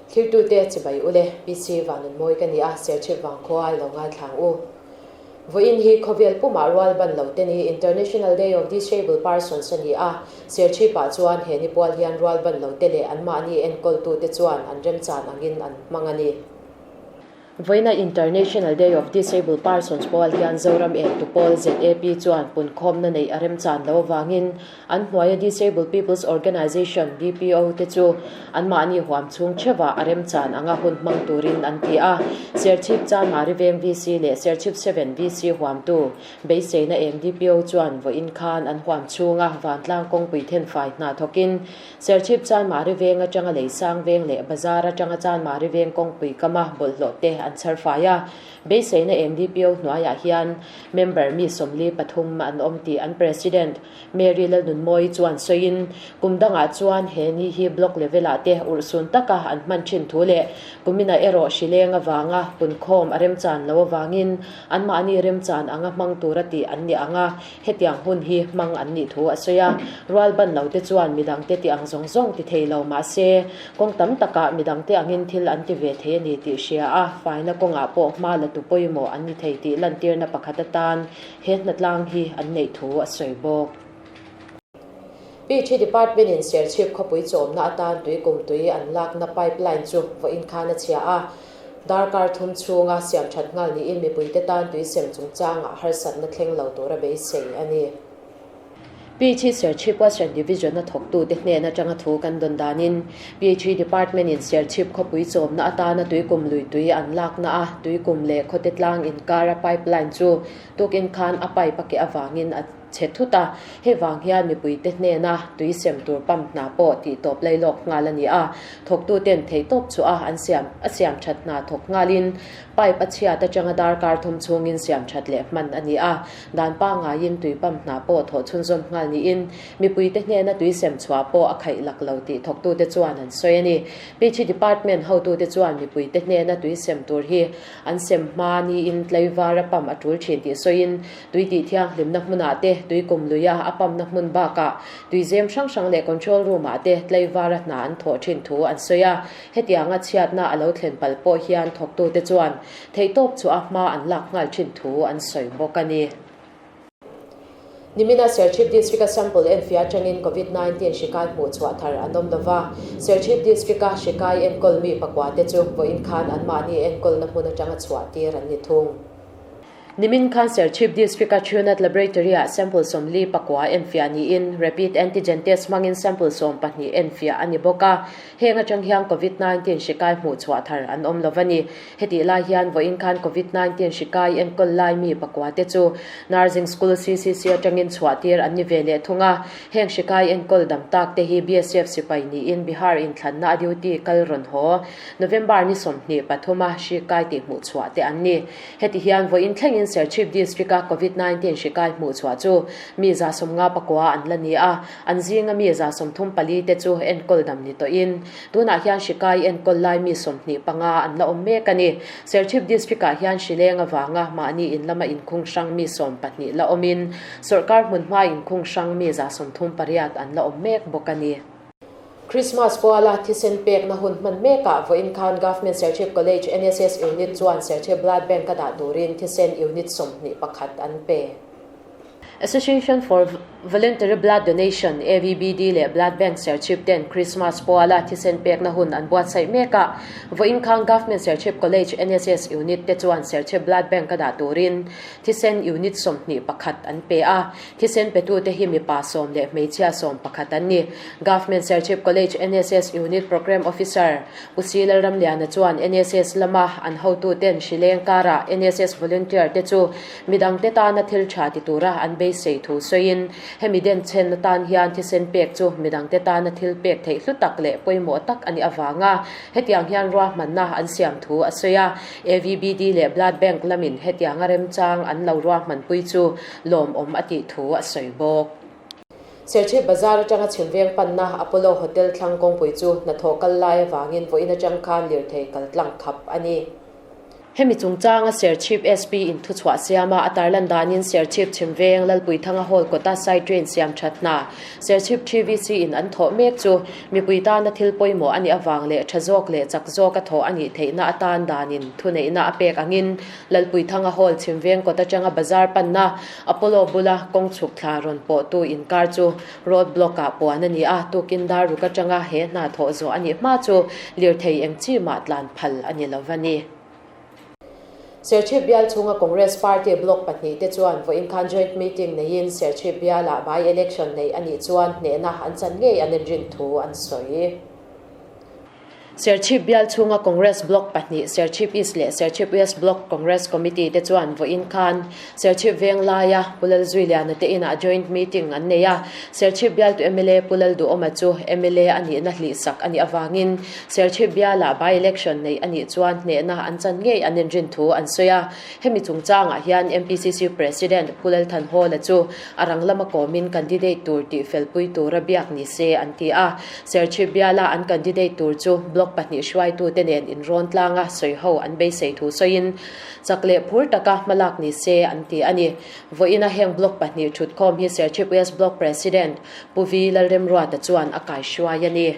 Thlirtute chibai ule, PC Vanunmawi ka ni a, Serchhip vangkhua i lo ngaithlang u. Vawiin hi khawvel pumah rual ban lo te ni International Day of Disabled Persons a ni a, Serchhipah chuan he ni pual hian rual ban lo te leh anmahni enkawltute chuan an remchan angin an hmang a ni. Vawiina International Day of Disabled Persons pual hian Zoram Entu Pawl, ZAP, chuan punkhawmna neih a remchan lo avangin an hnuaia Disabled People's Organisation, DPO, te chu anmahni huam chhung theuhah a remchan anga hun hmang turin an ti a. Serchhip Chanmari Veng VC leh Serchhip Seven VC huamtu beiseina eng DPO chuan vawiin khan an huam chhunga vantlang kawngpui thenfai hna thawkin Serchhip Chanmari Veng atanga Leisang Veng leh Bazar atanga Chanmari Veng kawngpui kama bawlhhlawh te an chhar fai a. Beiseina MDPO hnuaiah hian member mi 43 an awm tih an President Mary Lalnunmawii chuan sawiin, kum dangah chuan he ni hi block level-ah te urhsun taka an hman thin thu leh kuminah erawh hrileng avanga punkhawm a remchan lo avangin anmahni remchan anga hmang tura tih an ni ang a. Hetiang hun hi hmang an nih thu a sawi a, rual ban lo te chuan midangte ti ang zawng zawng ti thei lo mah se, kawng tam takah midangte angin thil an ti ve thei a ni tih hria a, faina kawngah pawh hma la tu pawimawh an ni thei tih lantirna pakhat atan he hnatlang hi an neih thu a sawi bawk. PHE Department in Serchhip khawpui chawmna atan tui kum tui an lakna pipeline chu vawiin khan a chhia a, Darkar thum chhunga siam that nghal niin mipuite tan tui sem chungchangah harsatna thleng lo tura beisei a ni. PHE Serchhip Western Division-a thawktute hnen atanga thu kan dawn danin PHE Department-in Serchhip khawpui chawmna atana tuikum lui tui an lakna a tuikum leh khawte tlang inkara pipeline chu tukin khan a pipe a keh avangin a chhe thut a, hei vang hian mipuite hnena tui sem tur pump hna pawh tih tawp lei lawk nghal a ni a, thawktuten theihtawp chu a an siam a siam that hna thawk nghalin pipe a chhiat atanga darkar thum chhungin siam that leh hman a ni a, dan pangaiin tui pump hna pawh thawh chhunzawm nghal niin mipuite hnena tui sem chhuah pawh a khaih lak lo tih thawktute chuan an sawi a ni. PHE Department hotute chuan mipuite hnena tui sem tur hi an sem hma niin tleivara pump a tul thin tih sawiin Tui tih thianghlimna hmunah te, tui kum luia a pamna hmun bakah tuizem hrang hrang leh control room ah te tleivara hna an thawh thin thu an sawi a. Hetianga chhiatna a lo thlen palh pawh hian thawktute chuan theihtawp chu a hma an lak nghal thin thu an sawi bawk a ni. Nimina Serchhip District-a sample enfiah atangin Covid 19 hri kai hmuh chhuah thar an awm lova. Serchhip District-a hri kai enkawl mi pakua te chu vawiin khan anmahni enkawlna hmun atanga chhuah tir an ni thung. Nimin khan Serchhip District-a Truenat Laboratory-ah sample 44 enfiah niin rapid antigen test hmangin sample 12 enfiah a ni bawk a. Heng atang hian Covid 19 hri kai hmuh chhuah thar an awm lo a ni. Hetih lai hian vawiin khan Covid 19 hri kai enkawl lai mi pakua te chu Nursing School CCC atangin chhuah tir an ni ve leh thung a. Heng hri kai enkawl dam tak te hi BSF sipai niin Bihar inthlanna a duty kal rawn haw November ni 23 a hri kai tih hmuh chhuah te an ni. Heti hian vawiin thlengin Serchhip District-a Covid 19 hri kai hmuh chhuah chu mi 54 an la ni a, an zinga mi 34 te chu enkawl dam ni tawhin tunah hian hri kai enkawl lai mi 25 an la awm mek a ni. Serchhip District-ah hian hri leng avanga mahni in lama inkhung hrang mi 12 la awmin sawrkar hmunhma inkhung hrang mi 38 an la awm mek bawk a ni. Christmas puala thisen pekna hun hman mekah vawiin khan Government Serchhip College NSS Unit chuan Serchhip Blood Bank a dah turin thisen unit 21 an pe. Association for Voluntary Blood Donation, AVBD, leh Blood Bank Serchhip ten Christmas puala thisen pekna hun an buatsaih mekah vawiin khan Government Serchhip College NSS Unit te chuan Serchhip Blood Bank a dah turin thisen unit 21 an pe a. Thisen petute hi mipa 10 leh hmeichhia 11 an ni. Government Serchhip College NSS Unit Programme Officer Pu Si Lalramliana chuan NSS lama an hotuten hrileng karah NSS volunteer te chu midangte tana thil tha ti tura an beisei thu sawiin hemi denchhen atan hian thisen pek chu midangte tana thil pek theih hlu tak leh pawimawh tak a nih avanga hetiang hian ruahmanna an siam thu a sawi a. AVBD leh Blood Bank lamin hetianga remchang an lo ruahmanpui chu lawmawm a tih thu a sawi bawk. Serchhip Bazar atanga chhimveng panna Apollo Hotel thlang kawngpui chu hnathawh kal lai avangin vawiin atang khan lirthei kal tlang khap a ni. Hemi chungchanga Serchhip SP in thuchhuah siama a tarlan danin Serchhip Chhimveng Lalpuithanga Hall kawta side drain siam that hna Serchhip TVC in an thawh mek chu mipui tana thil pawimawh a nih avang leh tha zawk leh chak zawka thawh a nih theihna atan danin thuneihna a pek angin Lalpuithanga Hall Chhimveng kawt atanga bazar panna Apollo bula kawng chhuk thla rawn pawhtu inkar chu Road block ah puan a ni a, tukin dar ruk atanga he hna thawh zawh a nih hma chu lirthei eng chi mah tlan phal a ni lo va ni. Serchhip bial chhunga Congress party block pahnihte chuan vawiin khan joint meeting neiin Serchhip bialah by election neih a nih chuan hnehna an chan ngei an inrin thu an sawi. Serchhip bial chhunga Congress Block pahnih, Serchhip East leh Serchhip West Block Congress Committee te chuan vawiin khan Serchhip veng laia Pu Lalzuiliana te inah joint meeting an nei a. Serchhip bialtu mla Pu Lalduhawma chu mla a nihna hlihsak a nih avangin Serchhip bialah by-election neih a nih chuan hnehna an chan ngei an inrin thu an sawi a. Hemi chungchangah hian MPCC President Pu Lalthanhawla chu a rang lama kawmin candidate tur tihfelpui tura biak ni se an ti a. Serchhip biala an candidate tur chu block pahnih hruaitute nen inrawn tlanga sawiho an beisei thu sawiin chak leh phur taka hmalak ni se an ti a ni. Vawiina heng block pahnih thutkhawm hi Serchhip West Block President Pu Vi Lalremruata chuan a kaihruai a ni.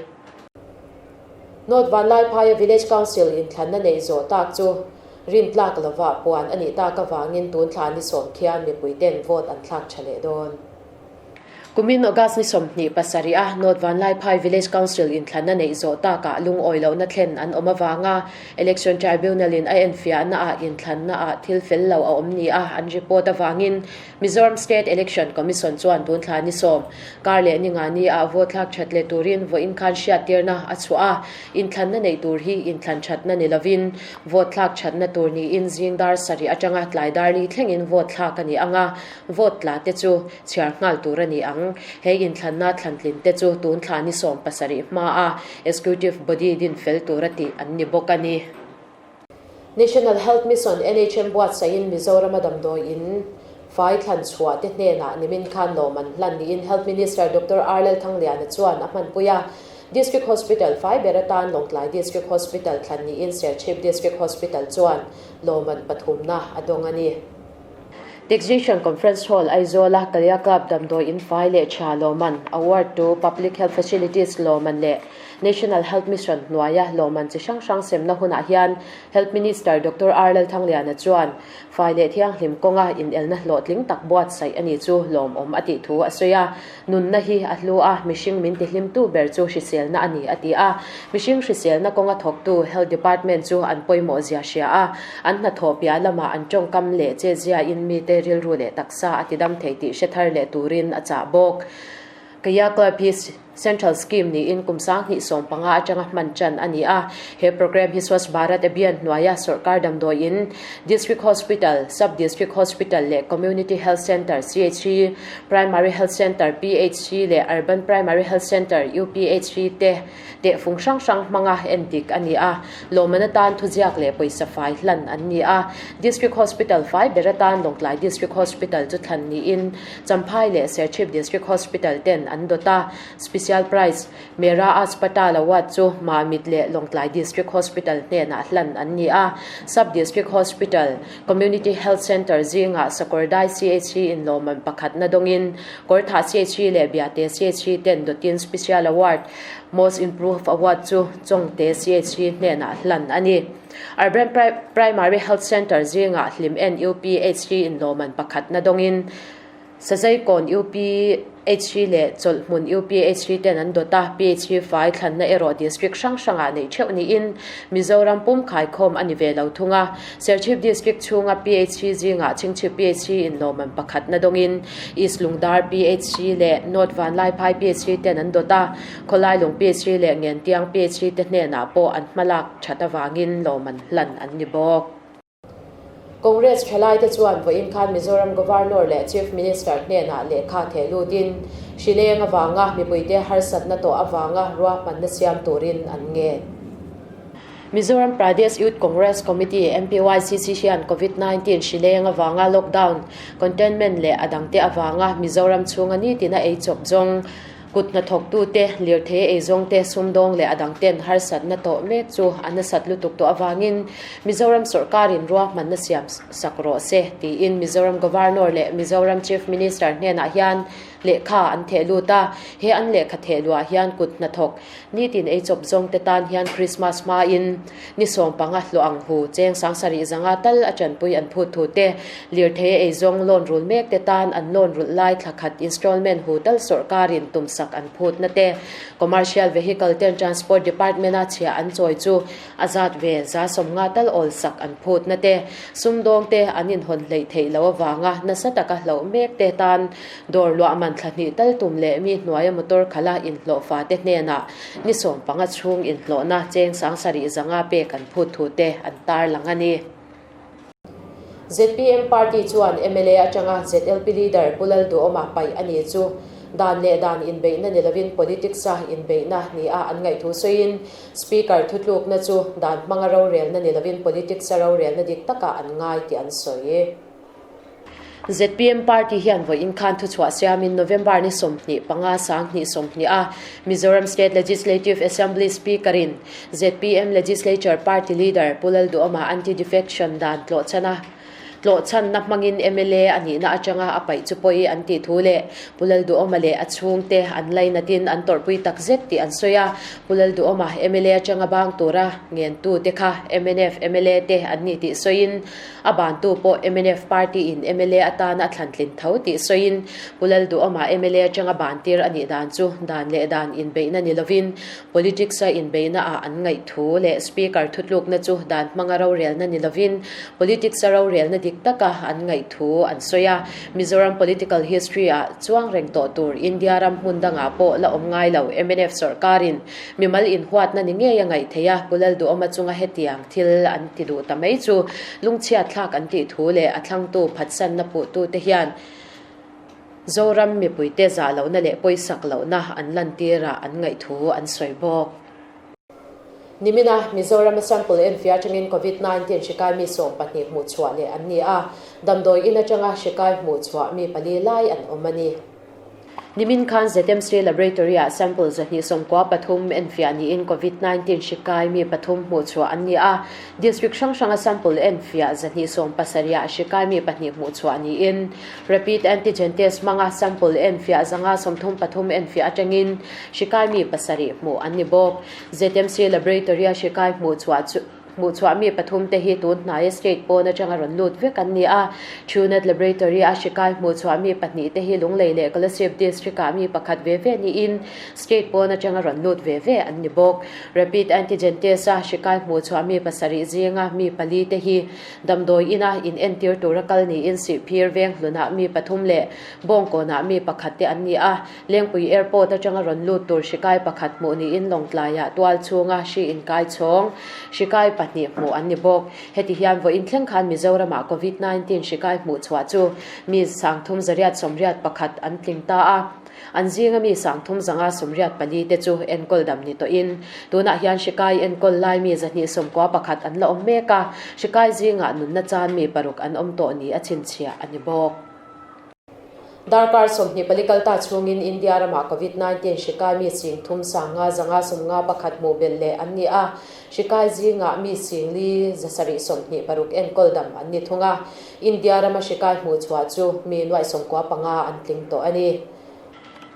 North Vanlaiphaia Village Council inthlanna neih zawh tak chu rintlak lova puan a nih tak avangin tun thla ni sawm khian mipuiten vote an thlak tha leh dawn. Kumin August ni 27 a North Vanlaiphai Village Council inthlanna neih zawh takah lungawi lohna thlen an awm avanga Election Tribunal in a enfiahna ah inthlanna ah thil fel lo a awm ni a an report avangin Mizoram State Election Commission chuan tun thla ni sawm kar leh ni nga ni ah vote thlak that leh turin vawiin khan hriattirna a chhuah a, inthlanna neih tur hi inthlan thatna ni lovin vote thlak thatna tur niin zing dar sarih atanga tlai dar li thlengin vote thlak a ni ang a, vote tla te chu Chhiar nghal tur a ni ang. He inthlanna thlantlin te chu tun thla ni 17 hmaa Executive Body din fel tura tih an ni bawk a ni. National Health Mission, NHM, buatsaihin Mizorama damdawi in fai thlan chhuah te hnenah nimin khan lawm an hlan niin Health Minister Doctor R Lalthangliana chuan a hmanpui a. District Hospital fai ber atan Lawngtlai District Hospital thlan niin Serchhip District Hospital chuan lawmman pathumna a dawng a ni. Taxation Conference Hall, Aizawl-a Kalia Club damdawi in fai leh tha lawmman, Award to Public Health Facilities lawmman leh National Health Mission hnuaia lawmman chi hrang hrang semna hunah hian Health Minister Doctor R Lalthangliana chuan fai leh thianghlim kawnga inelna hlawhtling tak buatsaih a ni chu lawmawm a tih thu a sawi a. Nunna hi a hlu a, mihring min tihlimtu ber chu hriselna a ni, a ti a. Mihring hriselna kawnga thawktu Health Department chu an pawimawh zia hria a, an hnathawh piah lamah an tawngkam leh chetziain mite rilru leh taksa a tidam thei tih hre thar leh turin a chah bawk. Kaya Club hi Central Scheme niin kum 2015 atanga hman tan a ni a. He programme hi Swachh Bharat Abhiyan hnuaia sawrkar damdawiin District Hospital, Sub District Hospital leh Community Health Centre, CHC, Primary Health Centre, PHC, leh Urban Primary Health Centre, UPHC, te tehfung hrang hrang hmanga endik a ni a. Lawmman atan thuziak leh pawisa fai hlan an ni a. District Hospital fai ber atan Lawngtlai District Hospital chu thlan niin Champhai leh Serchhip District Hospital ten an dawt a. Special Prize, Mera Aspatal Award chu Mamit leh Lawngtlai District Hospital hnenah hlan an ni a. Sub District Hospital, Community Health Centre zingah Sakawrdai CHC in lawmman pakhatna dawngin Kawrthah CHC leh Biate CHC ten dawtin Special Award, Most Improved Award chu Chawngte CHC hnenah hlan a ni. Urban Primary Health Centre zingah Hlim En UPHC in lawmman pakhatna dawngin Sazaikawn UPHC leh Chawlhhmun UPHC ten an dawt a, PHC fai thlanna erawh district hrang hrangah neih theuh niin Mizoram pum khaikhawm a ni ve lo thung a. Serchhip district chhunga PHC zingah Chhingchhip PHC in lawmman pakhatna dawngin East Lungdar PHC leh North Vanlaiphai PHC ten an dawt a, Khawlailung PHC leh Ngentiang PHC te hnenah pawh an hmalak that avangin lawmman hlan an ni bawk. Congress thalaite chuan vawiin khan Mizoram Governor leh Chief Minister hnenah lehkha theh lutin hrileng avanga mipuite harsatna tawh avanga ruahmanna siam turin an ngen. Mizoram Pradesh Youth Congress Committee, MPYCC, hian Covid 19 hrileng avanga lockdown, containment leh a dangte avanga Mizoram chhunga nitina ei chawp zawng. Kut hnathawktute, lirthei eizawngte, sumdawng leh a dangten harsatna tawh mek chu a nasat lutuk tawh avangin Mizoram sawrkarin ruahmanna siam sak rawh se tiin Mizoram Governor leh Mizoram Chief Minister hnenah hian lehkha an theh lut a. He an lehkha theh luah hian kut hnathawk nitin eichawp zawngte tan hian Krismas hmain ni 15 hlawh ang hu cheng 7000 zanga tal a tanpui an phut thu te, lirthei eizawng loan rul mek te tan an loan rulh lai thla khat installment hu tal sawrkarin tumsak an phutna te, commercial vehicle ten transport department a chhia an chawi chu a zat ve 150 tal awlsak an phutna te, sumdawng te an inhawn hleih theih loh avanga nasa taka hlauh mek te tan dawr luah man thla hnih tal tum leh mi hnuaia motor khala inhlawhfa te hnenah Ni 15 chhung inhlawhna cheng 7000 zanga pek an phut thu te an tarlang a ni. Zpm party chuan mla atanga ZLP leader Pu Lalduhawma paih a ni chu dan leh dan inbeihna ni lovin politics-a inbeihna nia an ngaih thu sawiin Speaker thutlukna chu dan hmanga rorelna ni lovin politics-a rorelna dik takah an ngai tih an sawi. Zpm party hian vawiin khan thuchhuah siamin November ni 25 2020 a Mizoram State Legislative Assembly Speaker-in zpm Legislature Party Leader Pu Lalduhawma anti-defection dan tlawhchana tlawhchhanna hmangin mla a nihna atanga a paih chu pawi an tih thu leh Pu Lalduhawma leh a chhungte an lainatin an tawrhpui tak zet tih an sawi a. Pu Lalduhawma mla atanga bang tura ngentute kha mnf mla te an ni tih sawiin A bantu pawh mnf party in mla atana a thlantlin tho tih sawiin Pu Lalduhawma mla atanga bantir a nih dan chu dan leh dan inbeihna ni lovin politics a inbeihna ah an ngaih thu leh Speaker thutlukna chu dan hmanga rorelna ni lovin politics a rorelna dik taka an ngaih thu an sawi a. Mizoram political history ah chuang reng tawh tur India ram hmun dangah pawh la awm ngai lo mnf sawrkarin mimal inhuatna ni ngei a ngaih theih a, Pu Lalduhawma chunga hetiang thil an ti duh ta mai chu lungchhiat thlak an tih thu leh a thlangtu phatsanna puhtute hian Zoram mipuite zah lohna leh pawisak lohna an lantirah an ngaih thu an sawi bawk. Nimina Mizorama sample enfiah atangin Covid-19 hri kai mi 12 hmuh chhuah leh an ni a, damdawi in atanga hri kai hmuh chhuah mi pali lai an awm a ni. Nimin khan ZMC Laboratory-ah sample 293 enfiah niin Covid-19 hri kai mi pathum hmuh chhuah an ni a. District hrang hranga sample enfiah 270-ah hri kai mi pahnih hmuh chhuah niin Rapid Antigen Test hmanga sample enfiah 133 enfiah atangin hri kai mi pasarih hmuh an ni bawk. ZMC Laboratory-a hri kai hmuh chhuah chu Hmuh chhuah mi pathum te hi tun hnaia state pawn atanga rawn lut vek an ni a. Truenat Laboratory a hri kai hmuh chhuah mi pahnih te hi Lunglei leh Kolasib District ah mi pakhat ve ve niin state pawn atanga rawn lut ve ve an ni bawk. Rapid Antigen Test a hri kai hmuh chhuah mi pasarih zinga mi pali te hi damdawi ina in entir tura kal niin Sihphir veng hlunah mi pathum leh Bawngkawnah mi pakhat te an ni a. Lengpui Airport atanga rawn lut tur hri kai pakhat hmuh niin Lawngtlaiah tual chhunga hri inkai chhawng hri kai pahnih hmuh an ni bawk. Heti hian vawiin thleng khan Mizoramah Covid 19 hri kai hmuh chhuah chu mi 3181 an tling ta a, an zinga mi 3584 te chu enkawl dam ni tawhin tunah hian hri kai enkawl lai mi 291 an la awm mek a, hri kai zingah nunna chan mi paruk an awm tawh ni a chhinchhiah a ni bawk. Darkar 24 kalta chhungin India ramah Covid-19 hri kai mi 35 551 hmuh belh leh an ni a, hri kai zingah mi 4,726 enkawl dam an ni thung a. India rama hri kai hmuh chhuah chu mi nuaih 95 an tling tawh a ni.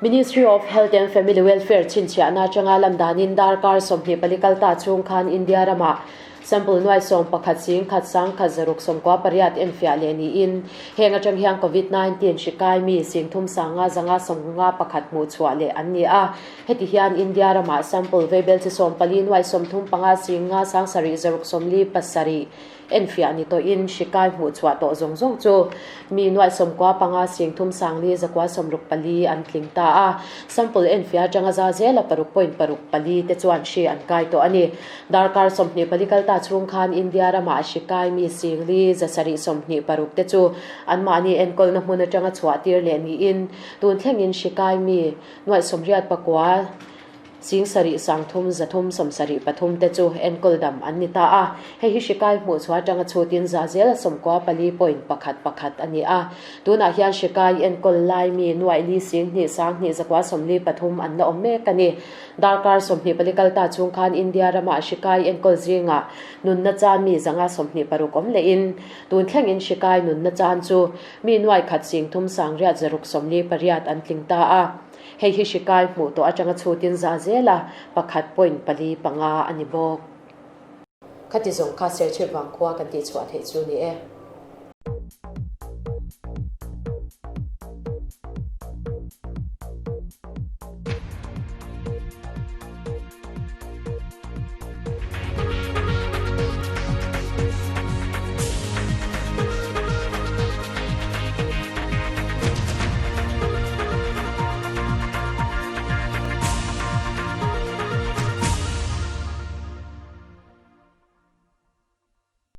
Ministry of Health and Family Welfare chhinchhiahna atanga landanin darkar 24 kalta chhung khan India ramah Sample nuai 11 sing khat sang khat zaruk 98 enfiah leh niin heng atang hian Covid-19 hri kai mi 35 551 hmuh chhuah leh an ni a. Heti hian India ramah sample veibel chi 14 nuai 35 sing nga sang sarih zaruk 47 enfiah ni tawhin hri kai hmuh chhuah tawh zawng zawng chu mi nuai 95 sing thum sang li zakua 64 an tling ta a. Sample enfiah atanga za zela paruk point paruk pali te chuan hri an kai tawh a ni. Darkar 24 kalta chhung khan India ramah hri kai mi 4,726 te chu anmahni enkawlna hmun atanga chhuah tir leh niin tun thlengin hri kai mi nuaih 89. Singsarih 30 373 te chu enkawl dam an ni ta a, hei hi hri kai hmuh chhuah atanga chhutin za zela 94.1 pakhat a ni a. Tunah hian hri kai enkawl lai mi nuaih li sing hnih sang hnih zakua 43 an la awm mek a ni. Darkar 24 kal ta chung khan India ramah hri kai enkawl zingah nunna chan mi 126 awm lehin tun thlengin hri kai nunna chan chu mi nuaih khat sing thum sang riat zaruk 48 an tling ta a. Hei hi hri kai hmuh tawh atanga chhutin za zela 1.45 a ni bawk. Khati zawng kha Serchhip vangkhua kan tihchhuah theih chu ni e.